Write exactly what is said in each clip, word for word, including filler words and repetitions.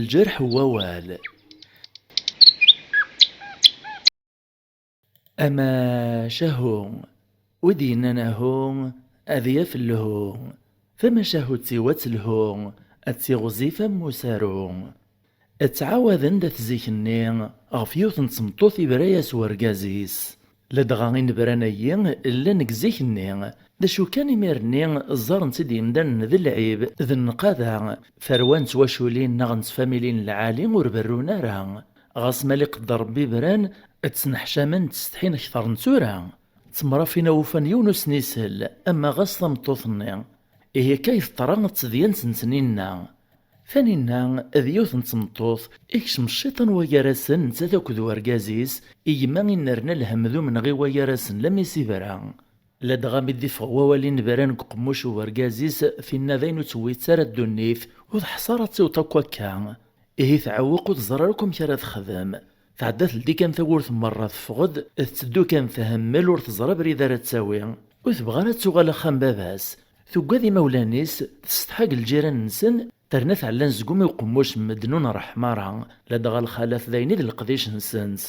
Lǧerḥ n wawal. Amacahu, wi d-yennan ahu, ad yaf lhu. Tamacahut-iw ad telhu, ad tiɣzif am usaru. Ttɛawaden-d at zik-nni ɣef yiwet n tmeṭṭut ibra-yas urgaz-is. Ladɣa inebran-ayi llan deg zik-nni, d acu kan imir-nni ẓẓaren-tt-id yimdanen d lɛib, d nnqada, tarwa n twaculin neɣ n tfamilin lɛali ur berrun ara. Ɣas ma liqed Rebbi bran, ttneḥcamen, ttsetḥin kter n tura. Ttemrafin awufan yiwen ur sen-isell, ama ɣas tameṭṭut-nni. Ihi akka i teḍra d tedyant n Taninna. Taninna d yiwet n tmeṭṭut, ikcem cciṭan wagar-asen nettat akked urgaz-is, i gma i nerna lhem d umenɣi wagar-asen lammi s-ibra. Ladɣa mi d-iffeɣ wawal inebran deg uqemmuc n urgaz-is, tinna d ayen ur tewwit ara ddunit, ur teḥṣa ara ad tiweḍ akk akka. Ihi tɛewweq, ur teẓri ara akk amek ara texdem. Tɛedda teldi kan tawwurt merra, teffeɣ-d, tetteddu kan themmel, ur teẓri abrid ara d-tawi. Ur tebɣi ara ad tuɣal axxam baba-s. Tuggad imawlan-is, tessetḥa deg lǧiran-nsen, terna tɛella anezgum i uqemmuc n medden ur nṛeḥḥem ara, ladɣa lxalat d ayen i d leqdic-nsent.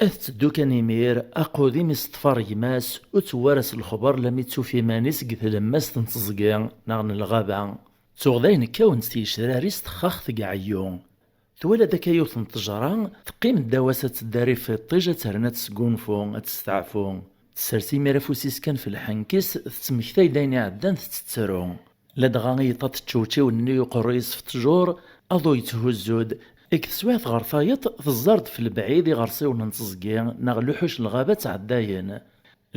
Ad tetteddu kan imir, aqudim iseṭṭef ar gma-s, ur tewwi ara s lexber lammi d-tufi iman-is deg tlemmast n teẓgi neɣ n lɣaba. Tuɣ dayen kkawent tyecrar-is texxax deg ɛeyyu. Twala-d akka yiwet n ṭṭejra, teqqim ddaw-as ad tedder ifi iṭij, ad terna ad tesgunfu, ad testeɛfu. Tessers imir afus-is kan f lḥenk-is, tettmektay-d ayen iɛeddan tettettru. Ladɣa iyeṭṭa teččewčiw-nni uqerruy-is f ṭṭjur, aḍu yetthuzzu-d. Deg teswiɛt ɣer tayeḍ, teẓẓar-d f lebɛid iɣersiwen n teẓgi neɣ luḥuc n lɣaba ttɛeddayen.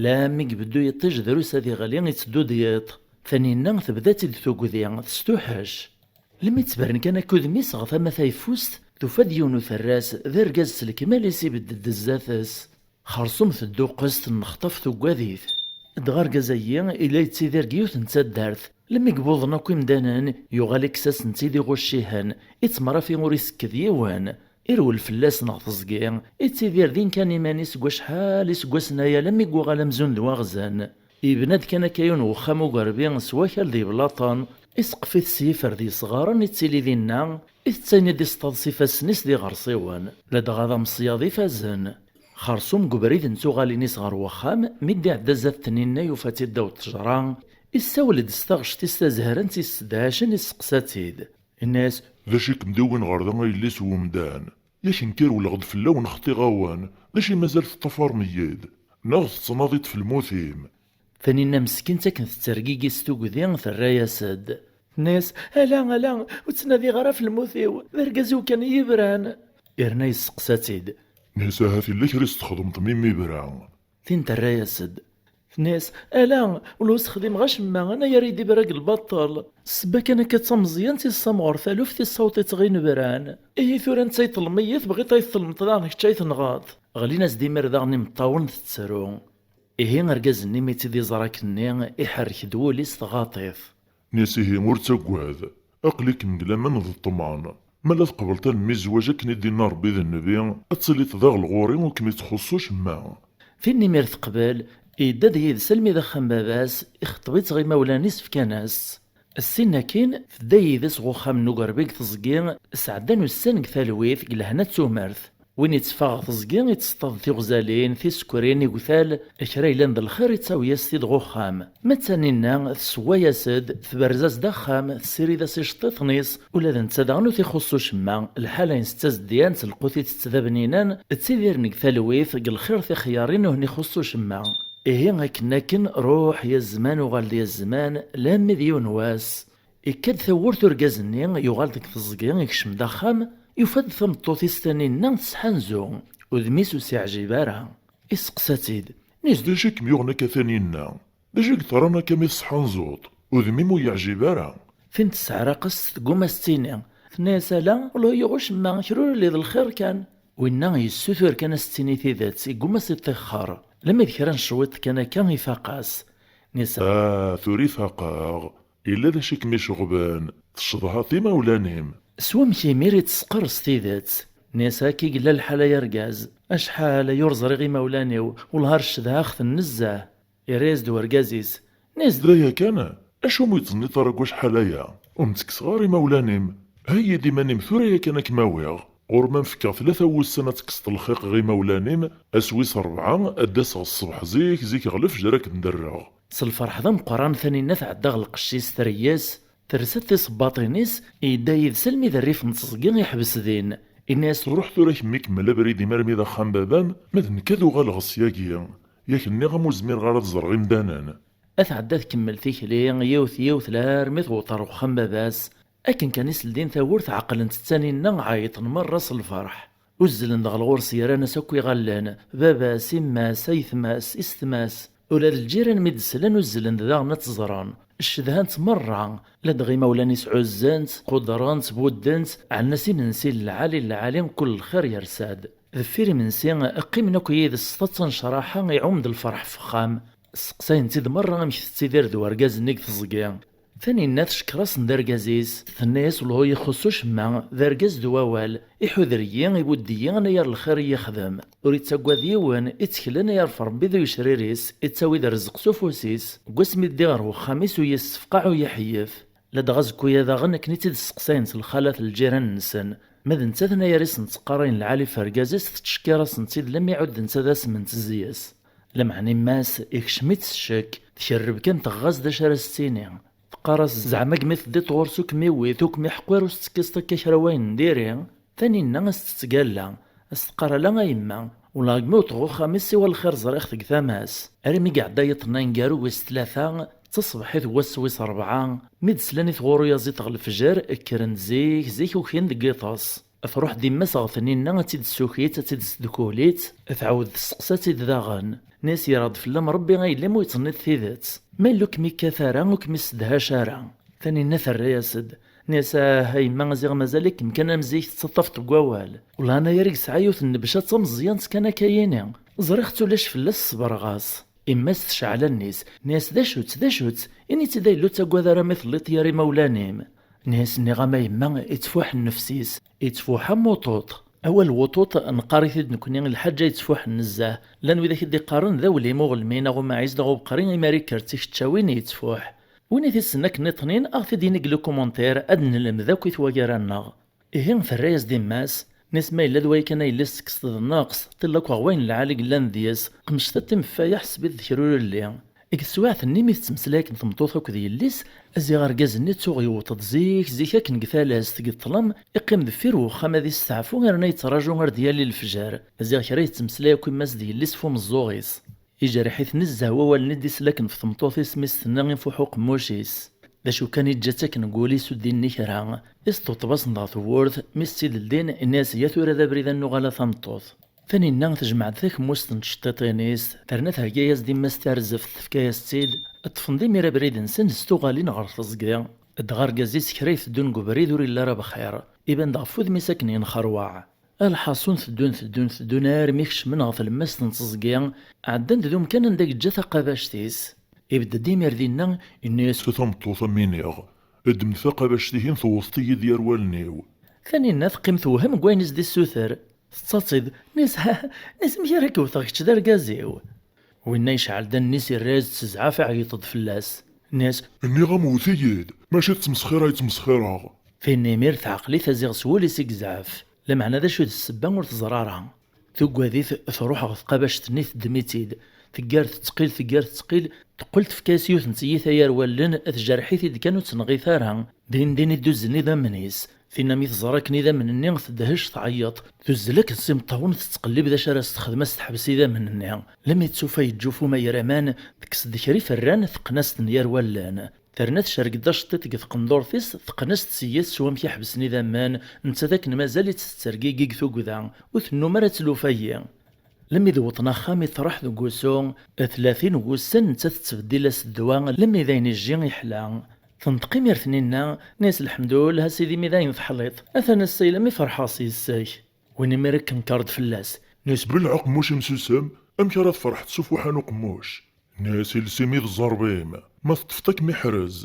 Lammi ibeddu yiṭij drus ad iɣli, itteddu-d yiḍ. Taninna tebda-tt-id tugdi, testuḥec. Lemmi ttberen kan akk udem-is ɣer tama tayeffust, tufa-d yiwen uterras, d argaz s lekmal-is ibedd-d zdat-s. Xersum tedduqqes, tennexṭaf tuggad-it. Dɣa argaz-agi yella yettidir deg yiwet n taddart. Lemmi wwḍen akk imdanen, yuɣal ikkes-asen-tt-id iɣuccihen, ittemrafi ur isekked yiwen. Irwel fell-as neɣ teẓgi, ittidir din kan iman-is deg wacḥal iseggasen aya, lammi yuɣal amzun d waɣzen. Yebna-d kan akka yiwen n wexxam ugerbi s wakal d yeblaṭen, iseqqef-it s yifer d yesɣaren, ittili dinna, itettayni-d iseṭṭaḍ s ifassen-is d iɣersiwen, ladɣa d ameṣyaḍ ifazen. Xersum deg ubrid n tuɣalin-is ɣer wexxam, mi d-iɛedda zdat Tninna yufa-tt-id ddaw ttejra, issawel-d s taɣect-is tazehrantt issedhacen, isseqsa-tt-id. Inna-yas: "D acu i kem-d-iwwin ɣer da, a yelli-s n wemdan? Yak nekk rewleɣ-d fell-awen, xtiɣ-awen, d acu i mazal teṭṭafarem-iyi-d? Neɣ tettnadiḍ f lmut-im?" Taninna meskint akken tettergigi s tugdi, terra-yas-d. Tenna-yas: "Ala, ala, ur ttnadiɣ ara f lmut-iw, d argaz-iw kan i yi-ibran." Yerna yesteqsa-tt-id. Tenna-yas: "Ahat yella kra i s-txedmeḍ mi m-ibra?" Tin terra-yas-d. Tenna-yas: "Ala, ur s-xdimeɣ acemma, anagar i d-ibra deg lbaṭel. Ssebba kan akka d tameẓyant i tessamɣer taluft, issaweḍ-itt ɣer inebran. Ihi tura netta yeṭṭlem-iyi, tebɣiḍ ad yi-teṭṭlemeḍ daɣen kečč ad yi-tenɣeḍ?" Ɣlin-as-d imir daɣen imeṭṭawen tettru. Ihi argaz-nni mi tt-id-iẓra akkenni, iḥerrek-d wul-is, tɣaḍ-it. Tenna-yas: "Ihi ur ttaggad, aql-ikem deg laman d ṭṭman. Ma la tqebleḍ almi zzwaǧ akken i d-inna Rebbi d Nnbi, ad tiliḍ daɣel ɣur-i ur kem-ittxuṣṣu cemma." Tin imir teqbel, yedda-d yid-s almi d axxam baba-s, ixeṭṭeb-itt ɣer imawlan-is, fkan-as. Ssin akkin, tedda yid-s ɣer uxxam n ugerbi deg teẓgi, sɛeddan ussan deg talwit, deg lehna d tumert. Win itteffeɣ ɣer teẓgi, ittseṭṭaḍ tiɣzalin, tisekkrin, igtal, kra yellan d lxir ittawi-yas-t-id ɣer uxxam. Ma d Taninna, tessewway-as-d, tberrez-as-d axxam, tessirid-as iceṭṭiḍen-is, ula d netta daɣen ur t-ixuṣṣ ucemma. Lḥala-ines d tazeddyant, lqut-is d tdabninan, ttidiren deg talwit, deg lxir tixyarin, ur ten-ixuṣṣ ucemma. Ihi akken akken, ruḥ ya zzman, uɣal-d ya zzman, lammi d yiwen wass. Ikka-d tawwurt urgaz-nni, yuɣal deg teẓgi, ikcem-d axxam, yufa-d tameṭṭut-is Taninna tesḥanzu, udem-is ur s-iɛjib ara. Isteqsa-tt-id. Nis d acu i kem-yuɣen akka Taninna? D acu i yeḍran akka mi tesḥanzuḍ? Udem-im ur yeɛjib ara. Tin tesseɛraq-as, tegguma s-tt-tini. Tenna-yas: "Ala, ur yuɣ ucemma, kra ur yelli, d lxir kan." Winna yessutur kan a s-tini tidet, yegguma s-iṭixxer. Lammi d kra n cwiṭ kan akka ifaq-as. Nis: "Ah, tura ifaq-aɣ. Yella d acu i kem-iceɣben, tcedhaḍ imawlan-im." S wamek imir i tesqer s tidet. Nniɣ-as akka i yella lḥal ay argaz, acḥal ay ur ẓriɣ imawlan-iw, wellah ar cedhaɣ-ten nezzeh. Yerra-yas-d urgaz-is, nniɣ-as d aya kan, acu umi ur ttẓenniḍ ara deg wacḥal aya? Ur m-ttekkseɣ ara imawlan-im. Heyyi-d iman-im tura yakan ad kem-awiɣ. Ɣur-m ad m-fkeɣ tlata wussan ad tekkseḍ lxiq ɣer imawlan-im, ass wis ṛebɛa ad d-aseɣ ṣṣbeḥ zik zik ɣer lefjer ad kem-d-rreɣ. S lferḥ d ameqqran Taninna tɛedda ɣer lqecc-is, terra-yas, tersa-d tisebbaṭin-is, yedda yid-s almi d rrif n teẓgi, iḥbes din. Ini-as, ruḥ tura kemmi, kemmel abrid-im armi d axxam baba-m, ma d nekk ad uɣaleɣ syagi. Yak nniɣ-am ur zmireɣ ara ad ẓreɣ imdanen. Ad tɛedda tkemmel tikli, yiwet yiwet, larmi tewweḍ ɣer uxxam baba-s. Akken kan i s-ldin tawwurt, ɛeqlen-tt Taninna, ɛeyṭen merra s lferḥ. Uzzlen-d ɣer ɣur-s, yerran-as akk iɣallen, baba-s, imma-s, aytma-s, isetma-s. Ula d lǧiran mi d-slan uzzlen-d daɣen ad tt-ẓren. Ccedhan-tt merra, ladɣa imawlan-is ɛuzzen-tt, qudren-tt, budden-tt, ɛellan-as imensi n lɛali n lɛali, kul lxir yersa-d. Deffir imensi, qqimen akk yid-s s taḍsa n ccraḥa, iɛum-d lferḥ f uxxam. Sseqsayen-tt-id merra amek tettidir d urgaz-nni deg teẓgi. Taninna tcekker-asen-d argaz-is, tenna-yas ulhu ixuṣṣ ucemma, d argaz d wawal, iḥuder-iyi, ibudd-iyi, anayer lxir i yi-yexdem. Ur ittaggad yiwen, ittkel anayer f Rebbi d uyecrir-is, ittawi-d rrezq s ufus-is. Deg wasmi ddiɣ ɣer wexxam-is ur yi-ssefqaɛ ur yi-ḥeyyef. Ladɣa azekku-ya daɣen akken i tt-id-sseqsayen s lxalat n lǧiran-nsen, ma d nettat anayer i sen-tteqqarayen lɛali f argaz-is, tettcekkir-asen-tt-id lammi ɛuddent ad asment zzi-s. Lameɛna imma-s ikcem-itt ccekk, tkerreb kan teɣɣa-s d acu ara s-tini. Teqqar-as, zeɛma gmi teddiḍ ɣur-s ur kem-iwwit, ur kem-iḥeqqir, ur s-tekkiseḍ akka kra wayen n diri? Taninna as-tettgalla, as-teqqar, ala a yemma, walaɣ gmi wwḍeɣ uxxam-is siwa lxir ẓriɣ-t deg tama-s. Armi i iɛedda yiṭ-nni aneggaru wis tlata, d taṣebḥit n wass wis ṛebɛa, mi d-slan i tɣuri yaẓit ɣer lefjer, kkren-d zik zik ukin deg yiṭes. Truḥ-d imma-s ɣer Taninna, ad tt-id-tessukit, ad tt-id-tesdukul-itt, tɛawed tesseqsa-tt-id daɣen. Nni-as, yerɣ-d fell-am Rebbi a yelli ma ur yettnit tidet. Ma yella ur kem-ikkat ara, ur kem-issedhac ara. Taninna terra-yas-d. Nni-as, ah a yemma, a ziɣ mazal-ikem kan am zik tettaṭṭafeḍ deg wawal. Wellah anayer i yesɛa yiwet n nnebca d tameẓyant kan akka yini. Ẓriɣ-tt ulac fell-as, ṣebreɣ-as. Imma-s tecɛel allen-is, nni-as, d acu-tt, d acu-tt? Ini-tt-id a yelli ur ttaggad ara mi telliḍ yar imawlan-im. Nni-as, nniɣ-am a yemma, ittfuḥ nnefs-is, ittfuḥ am uṭuṭ. Awal n wuṭuṭ, neqqar-it-id nekni i lḥaǧa yettfuḥen nezzeh. Llan widak i d-iqqaren d awlim uɣelmi neɣ umaɛiz neɣ ubeqri, imi ara ikker d tikeččawin yettfuḥ. Win i t-issen akken iṭnin, a ɣ-t-id-yini deg les commentaires, ad d-nelmed akk i twagara-nneɣ. Ihi, terra-yas-d imma-s, nni-as, ma yella d waya kan a yelli tekkseḍ d nnaqs, ṭilla akk ɣer wayen lɛali yellan deg-s, qmec tiṭ-im ɣef waya, ḥseb-it d kra ur yelli. Deg teswiɛt-nni mi tettmeslay akken tmeṭṭut akked yelli-s, a ziɣ argaz-nni tuɣ yewweḍ-d zik zik akken deg talast, deg ṭṭlam, iqqim deffir wexxam ad isteɛfu, yerna yettraǧu ar d-yali lefjer. A ziɣ kra yettmeslay akk imma-s d yelli-s f umeẓẓuɣ-is. Ijerreḥ-it nezzeh wawalen i d-isla akken f tmeṭṭut-is mi s-tenna ifuḥ uqemmuc-is. D acu kan, iǧǧa-tt akken deg wul-is ur d-inni kra. Isteṭṭeb-asen-d ɣer tewwurt, mi s-tt-id-ldin, inna-yas, ya tura d abrid ad nuɣal a tameṭṭut. Taninna tejmeɛ-d takemmust n tceṭṭiṭin-is, terna thegga-yas-d imma-s tarzeft, tefka-yas-tt-id. Ṭṭfen-d imir abrid-nsen s tuɣalin ɣer teẓgi. Dɣa argaz-is kra iteddun deg ubrid ur yelli ara bxir. Iban-d ɣef wudem-is akken yenxerwaɛ. A lḥaṣun, teddun, teddun, teddun, armi kecmen ɣer tlemmast n teẓgi, ɛeddan-d d umkan anda yeǧǧa taqabact-is. Ibedd-d imir dinna, inna-yas, a tameṭṭut, am iniɣ, ddem taqabact-ihin, tewwḍeḍ-iyi-d yar wallen-iw. Taninna teqqim tewhem deg wayen i s-d-issuter. Tettaḍ-tt-id, nni-as, nni-as, amek ara k-wteɣ kečč d argaz-iw? Winna yecɛel-d allen-is, irra-yas-d s zzɛaf, iɛeyyeḍ-d fell-as. Nni-as, nniɣ-am wwet-iyi-d, mačči d ttmesxira i ttmesxireɣ. Tin imir teɛqel-it, a ziɣ s wul-is i yezɛef. Lameɛna d acu d ssebba ur teẓri ara. Tuggad-it, truḥ ɣer tqabact-nni, teddem-itt-id. Teggar tettqil, teggar tettqil, teqqel tefka-yas yiwet n tyita yar wallen, tjerreḥ-it-id kan ur tt-tenɣit ara. Din din i d-uzzen idammen-is. Tinna mi teẓra akken idammen-nni tedhec, tɛeyyeḍ. Tuzzel akken s imeṭṭawen, tettqellib d acu ara s-texdem, a s-teḥbes idammen-nni. Lammi d-tufa yeǧǧufu ma ger aman, tekkes-d kra iferran, teqqen-as-ten yar wallen. Terna tcerreg-d aceṭṭiṭ deg tqendurt-is, teqqen-as-t s yis s wamek i ḥebsen idammen, netta d akken mazal-itt tettergigi deg tugda, ur tennum ara ttlufay-i. Lemmi d-wwḍen axxam, iṭreḥ deg wusu, tlatin n wussan netta tettbeddil-as ddwa, lemmi d ayen ijji iḥla. Tenṭeq imir Tninna, nni-as, lḥemdullah a sidi, mi d ayen teḥliḍ, atan ass-a ilammi ferḥeɣ s yes-k. Win imir ikenker-d fell-as, nni-as, belleɛ aqemmuc-im, susem, amek ara tferḥeḍ s ufuḥan uqemmuc? Nni-as, iles-im i d ẓẓerb-im, ma teṭṭfeḍ ad kem-iḥrez,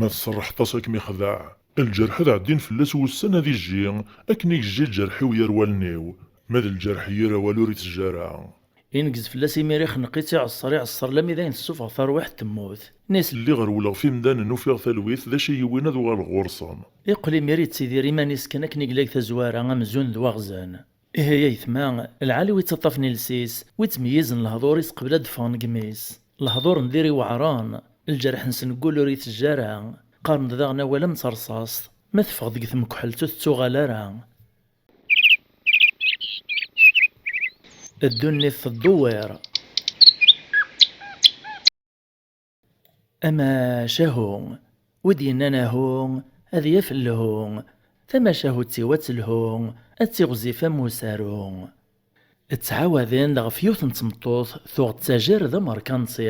ma tserrḥeḍ-as ad kem-ixdeɛ. Lǧerḥ ad ɛeddin fell-as wussan ad ijji, akken i yejji lǧerḥ-iw yar wallen-iw, ma d lǧerḥ yir awal ur itejji ara. Ineggez fell-as imir, ixneq-itt, iɛeṣṣer, iɛeṣṣer, lammi d ayen tessufeɣ tarwiḥt temmut. Nnes lliɣ rewleɣ f imdanen, ufiɣ talwit, d acu i yi-yewwin ad uɣaleɣ ɣur-sen? Iqqel imir ittidir iman-is kan akken i yella deg tazwara, amzun d waɣzen. Ihi ay aytma, lɛali wi ttaṭṭafen iles-is, wi ttmeyyizen lehdur-is qbel ad d-ffɣen deg imi-s. Lehdur n dir iweɛren, lǧerḥ-nsen deg wul ur itejja ara. Qqaren-d daɣen awal am terṣaṣt, ma teffeɣ deg temkeḥḥelt ur tettuɣal ara. Ddunit teddewwir. Amacahu, wi d-yennan ahu, ad yaf lhu, tamacahut-iw ad telhu, ad tiɣzif am usaru. Ttɛawaden-d ɣef yiwet n tmeṭṭut tuɣ ttajer d amerkanti,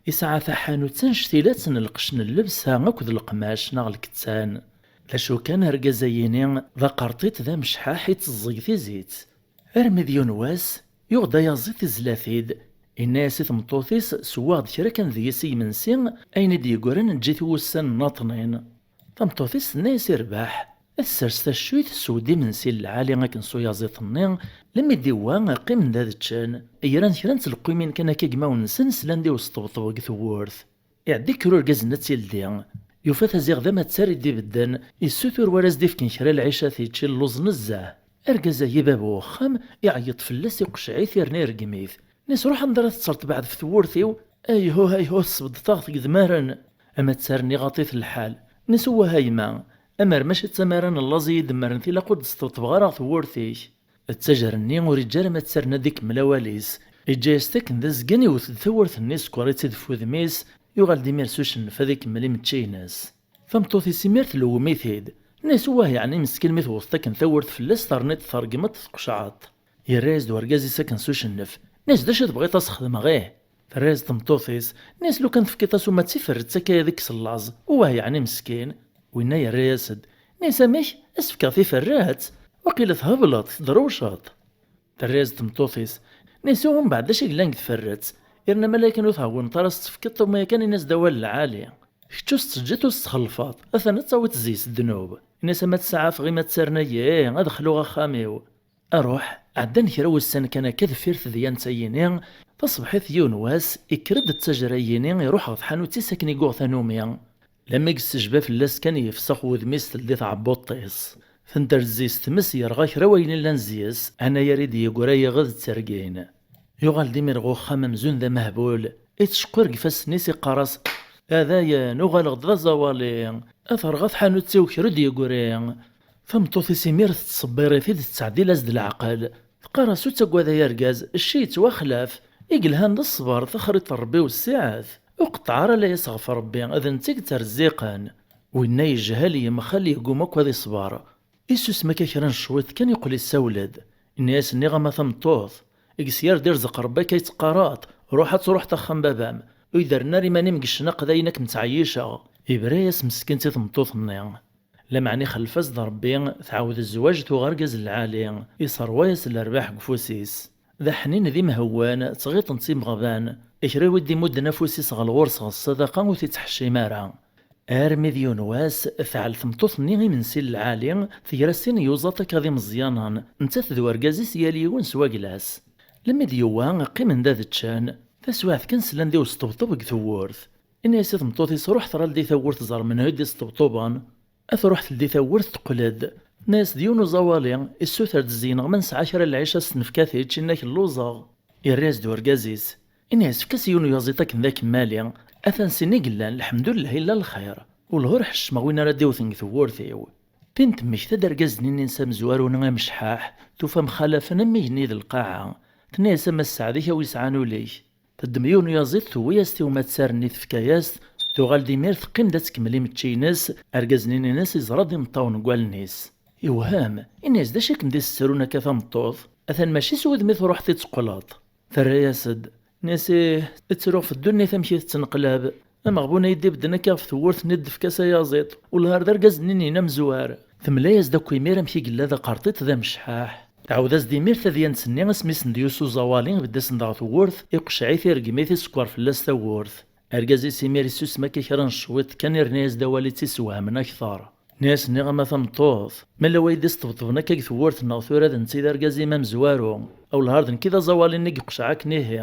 isɛa taḥanut annect-ilat n lqecc n llebsa akked leqmac neɣ lkettan. D acu kan, argaz-ayini d aqerṭiṭ d amecḥaḥ, itteẓẓeg tizit. Armi d yiwen wass, yuɣ-d ayaẓiḍ izla-t-id, inna-yas i tmeṭṭut-is: "Sewwaɣ-d kra kan deg-s i yimensi, ayen i d-yeggran eǧǧ-it i wussan nnaṭnin." Tameṭṭut-is tenna-yas: "Irbeḥ, ad tessers taccuyt, tessew-d imensi n lɛali akken s uyaẓiḍ-nni, lemmi d-iwwa, qqimen-d ad ččen." Gran kra n tleqqimin kan akka deg imawen-nsen, slan-d i usṭebṭeb deg tewwurt. Iɛedda ikker urgaz-nni ad tt-ildi. Yufa-t aziɣ d amattar i d-ibedden, issutur war as-d-ifken kra lɛic ad t-yečč, illuẓ nezzeh. Argaz-agi bab uxxam, iɛeyyeḍ fell-as, iqecceɛ-it, yerna ireggem-it. Nnes: "Ruḥ anda ara tettreḍ, beɛd ɣef tewwurt-iw." "Ayhuh, ayhuh, tesbeddeḍ-aɣ deg idmaren." Amattar-nni iɣaḍ-it lḥal. Nnes: "Wah a yemma, amer mačči d tamara n llaẓ i yi-d-mmren, tilaq ur d-sṭebṭbeɣ ara ɣer tewwurt-ik." Ttajer-nni ur iǧǧi ara amattar-nni ad ikemmel awal-is. Iǧǧa-yas-t akken d azgen, iwet-d tawwurt-nni, isekkeṛ-itt-id f wudem-is, yuɣal-d imir s ucennef ad ikemmel imečči-ines. Tameṭṭut-is imir tlewwem-it-id. Nnes: "Wah, yeɛni meskin, mi tewteḍ akken tawwurt fell-as, terniḍ tergmeḍ, tqecɛeḍ." Yerra-yas-d urgaz-is akken s ucennef. Nnes: "D acu tebɣiḍ ad s-xedmeɣ, ih?" Terra-yas-d tmeṭṭut-is. Nnes: "Lukan tefkiḍ-as uma d tiferret akka ad ikkes llaẓ. Wah, yeɛni meskin." Winna yerra-yas-d. Nnes: "Amek? Ad s-fkeɣ tiferret? Waqila thebleḍ, tedrewceḍ." Terra-yas-d tmeṭṭut-is. Nnes: "Umbeɛd d acu i yellan deg tferret? Yerna ma la kan ur thewwneḍ ara s-tt-tefkeḍ, uma yakan in-as-d awal lɛali. Kečč ur s-tt-teǧǧiḍ ur s-tt-txellfeḍ, atan ad tawiḍ zzi-s ddnub." Nnes: "Ama tsaɛef ɣima ttarna-yi, ad xluɣ axxam-iw." Aruḥ, ɛeddan kra wussan kan akka deffir tedyant-ayini, taṣebḥit yiwen wass, ikker-d ttajer-ayini, iruḥ ɣer tḥanut-is akken i yuɣ tanumi. Lammi yessejba fell-as kan, yefsex wudem-is, teldi tɛebbuḍt-is. Tenderz-is tmes, yerɣa kra wayen illan zzi-s, anayer i d-yeggra yiɣed d tergin. Yuɣal-d imir ɣer uxxam amzun d amehbul, itecqir deg ifassen-is, iqqar-as: "A dayen, uɣaleɣ-d d aẓawali, ad terɣa tḥanut-iw kra ur d-yeggri." Tameṭṭut-is imir tettṣebbir-it-id, tettɛeddil-as-d leɛqel. Teqqar-as: "Ur ttagad ay argaz, cci yettwaxlaf. I yelhan d ṣṣber, taxriṭ n Ṛebbi wessiɛet. Ur qeṭṭeɛ ara layas ɣef Ṛebbi, d netta i yettṛezziqen." Winna yejhel, yemxel, yegguma akk ad iṣber. Isusem akka kra n cwiṭ kan, yeqqel issawel-d. Inna-yas: "Nniɣ-am a tameṭṭut, deg s yar d irzeq Ṛebbi akka i teqqareḍ, ruḥ ad truḥeḍ axxam baba-m, ur yi-d-rren ara iman-im deg ccna, aqdayen ad kem-ttɛeyyiceɣ." Ibra-yas meskint i tmeṭṭut-nni. Lameɛna ixellef-as-d Ṛebbi, tɛawed zzwaǧ, tuɣ argaz lɛali, iṣerwa-yas lerbaḥ deg ufus-is. D aḥnin d imhewwan, ttɣiṭen-t imeɣban, kra i d-imudden afus-is ɣer ɣur-s ɣer ssadaqa ur t-ittḥeccim ara. Armi d yiwen wass, teɛl tmeṭṭut-nni imensi n lɛali, tegra sin n yuẓaṭ akka d imeẓyanen, nettat d urgaz-is yal yiwen s wagla-s. Lemmi d-yewwa, qqimen-d ad ččen, taswiɛt kan slan-d i usṭebṭeb deg tewwurt. Inna-yas i tmeṭṭut-is: "Ruḥ tṛal-d i tawwurt, ẓer menhu i d-isṭebṭuben." Ad truḥ teldi tawwurt, teqqel-d. Tenna-yas-d yiwen uẓawali, issuter-d zzeyneɣ ma nesɛa kra n lɛic ad s-t-nefk ad t-yečč, inna-k lluẓeɣ. Yerra-yas-d urgaz-is. Inna-yas: "Efk-as yiwen uyaẓiḍ akken d akemmali, atan sin i yellan, lḥemdullah illa lxir. Wellah ur ḥeccmeɣ win ara d-iwten deg tewwurt-iw." Tin temmekta-d argaz-nni-ines amezwaru-nni amecḥaḥ, tufa mxalafen am igenni d lqaɛa. Tenna-yas: "A Mass Sseɛd-ik a wi yesɛan ul-ik." Teddem yiwen uyaẓiḍ, tewwi-yas-t i umattar-nni, tefka-yas-t, tuɣal-d imir teqqim-d ad tkemmel imečči-ines, argaz-nni-ines iẓra-d imeṭṭawen deg wallen-is. Iwhem, inna-yas: "D acu i kem-d-issettrun akka tameṭṭut? Atan mačči s wudem i truḥeḍ i d-teqqleḍ." Terra-yas-d, tenna-yas: "Ih, ttruɣ f ddunit amek i tettneqlab. Ameɣbun ay d-ibedden akka ɣef tewwurt-nni d-tefka s ayaẓiḍ, wellah ar d argaz-nni-inen amezwar." Temla-yas-d akk imir amek i yella d aqerṭiṭ d amecḥaḥ. Tɛawed-as-d imir tadyant-nni asmi i sen-d-yusa uẓawali, ibedd-asen-d ɣer tewwurt, iqecceɛ-it, ireggem-it, isekkeṛ fell-as tawwurt. Argaz-is imir issusem akka kra n cwiṭ kan, irna-yas-d awal i tt-isewhamen akteṛ. Nniɣ-as, nniɣ-am a tameṭṭut, ma la waydi s-ṭebṭben akka deg tewwurt-nneɣ tura d netta i d argaz-im amezwaru, a welhar d nekk i d aẓawali-nni deg uqecɛa akken ihi.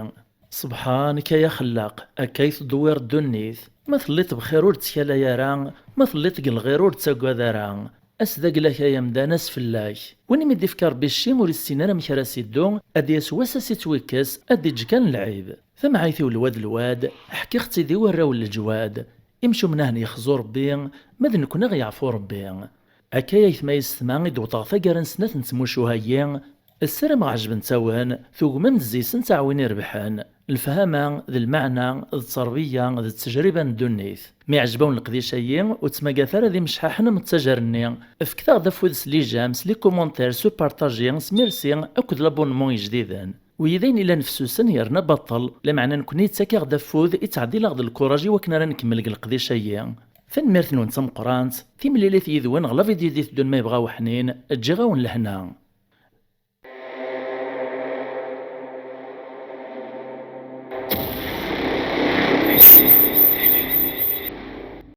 Ṣebḥan-k ay axellaq, akka i teddewwir ddunit. Ma telliḍ bxir ur ttkalay ara, ma telliḍ deg lɣir ur ttagad ara. Ass d agla-k ay amdan, ass fell-ak. Win i mi d-ifka Rebbi cci ur issin ara amek ara s-iddu, ad d-yas wass a s-ittwikkes, ad d-iǧǧ kan lɛib. Tamɛayt-iw lwad lwad, ḥkiɣ-tt-id i warraw n leǧwad. Imcumen ahen yexzu Rebbi, ma d nekkni aɣ-yeɛfu Rebbi. Akka ay aytma yessetma i d-wwḍeɣ taggara n snat n tmucuha-yi, ssarameɣ ɛejbent-awen, tugmem-d zzi-sent aɛwin irebḥen. Lefhama d lmeɛna d tterbiya d ttejriba n ddunit. Mi ɛejb-awen leqdic-ayi, ur ttmagat ara d imecḥaḥen am ttajer-nni. Fket-aɣ-d afud s les j'aime, s les commentaires, s upartaji, s merci akked l'abonnement ijdiden. Wiyi d ayen ilan fessusen yerna baṭel, lameɛna nekkni yettak-aɣ-d afud, ittɛeddil-aɣ-d lkuraj i wakken ara nkemmel deg leqdic-ayi. Tanemmirt-nwen d tameqqrant, timlilit yid-wen ɣer la vidéo i d-iteddun ma yebɣa uḥnin, ǧǧiɣ-awen lehna.